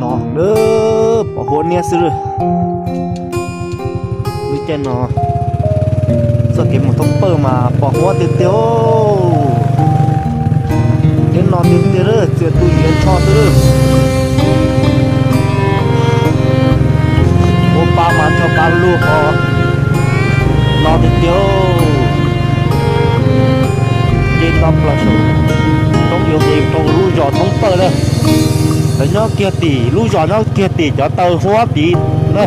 Lawm pom huab niab xwb. Lub caij no txoj kev mus thoob pawg mas pom huab tiag tiag. Thiab no tiag tiag, txias tu ziav tsho xwb. Ua pa mas tsho pa lug ho no tiag tiag. Ces tau plaws saum roob yuav mus rau lub zos thoob pawg na. Lawv nyob kiag tim lub zos, nyob kiag tim cov taw huab tid na.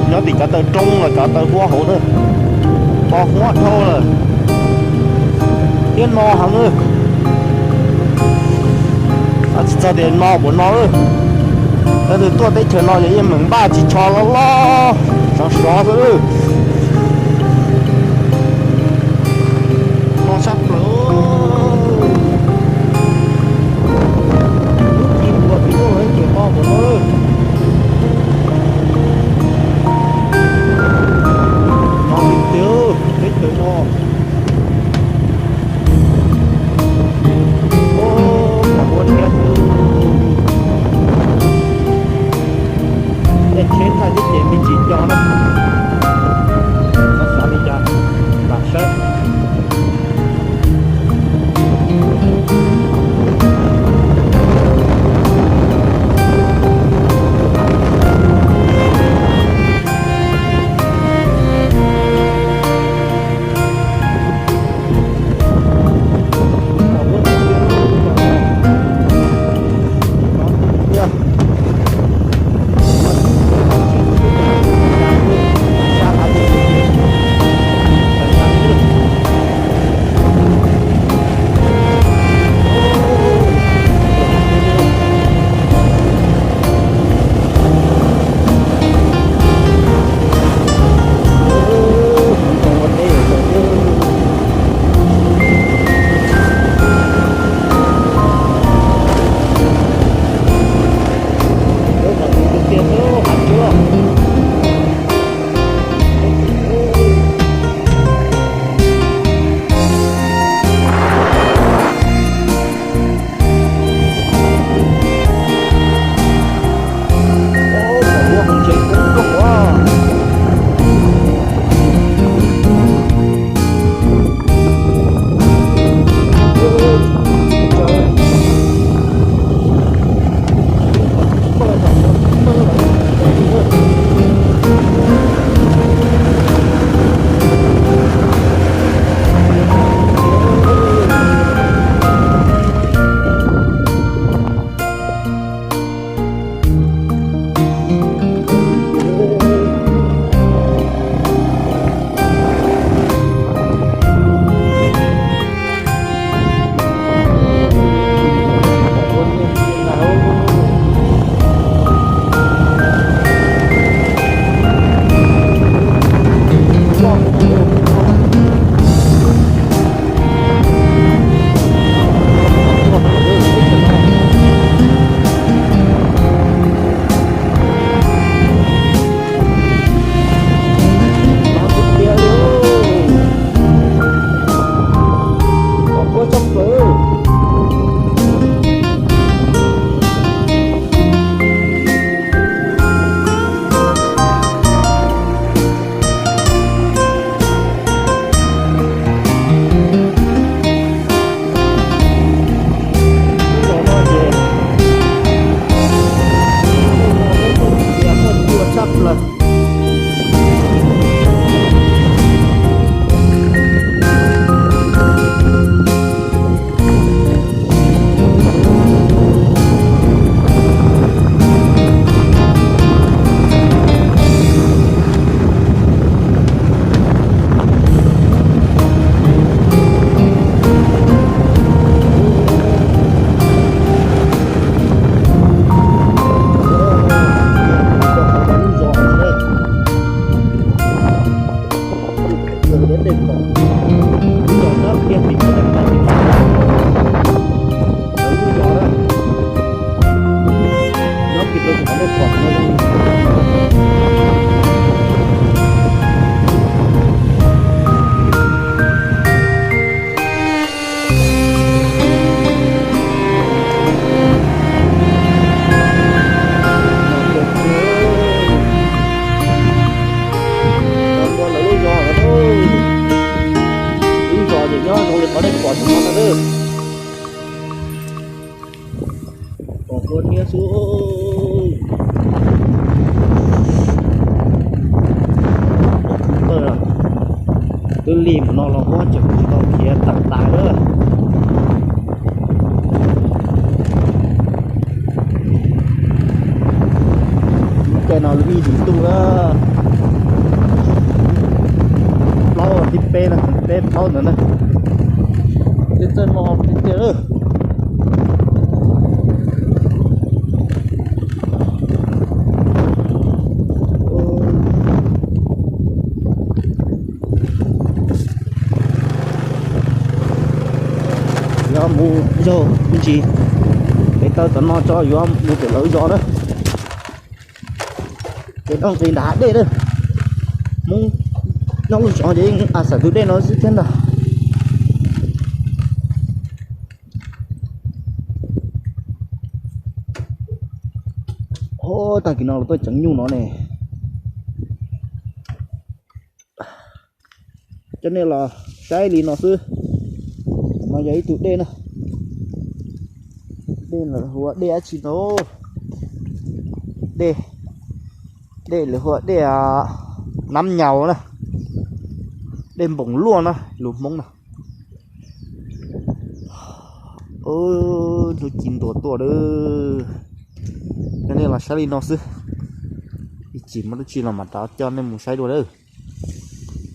Nyob tim cov taw roob los cov taw huab hauv na. Pom huab dhau lawm. Thiab no heev lawm. Tsis txog tias no puas no lawm. Leej twg tuaj teb chaws no ces yeej meem npaj ris tsho loj loj sov sov xwb. No sab plaws. Lub ci npua tsis muaj ces ho puas no lawm. No tiag tiag, teb chaws no. Ua niab xwb. Tej tsheb thaj tib ces me ntsis co na. Xav xav li cas, lam saib. Ua niab xwb. Twb lig mus no los muab tseem tsis tau khiav tawm tas lawm. Lub caij no lub ib hlis ntuj na, plaub thib peb na, peb plaub ntawd na. Tej txawj no tiag tiag lawm. Yuav mus zog me ntsis, pem taw tom no tso yuav mus pem lawv zos na. Ces noj nqis nram hav dej na. Hmoob nyob lub zos ces a xam tus dej no xwb thiab ntag. Tag kis no los tuaj tseev nyuj no ne. Coj nej los saib li no xwb. No yog ib tug dej na. Dej lawv hu ua dej dab tsi no? Dej, dej lawv hu ua dej Nab Nyaus na, dej Npoos Luaj na lus Hmoob na. Hnub ci ntuas tuaj lawm, coj nej los saib li no xwb. Ib chim muaj dab tsi los mam rov coj nej mus saib dua lawm.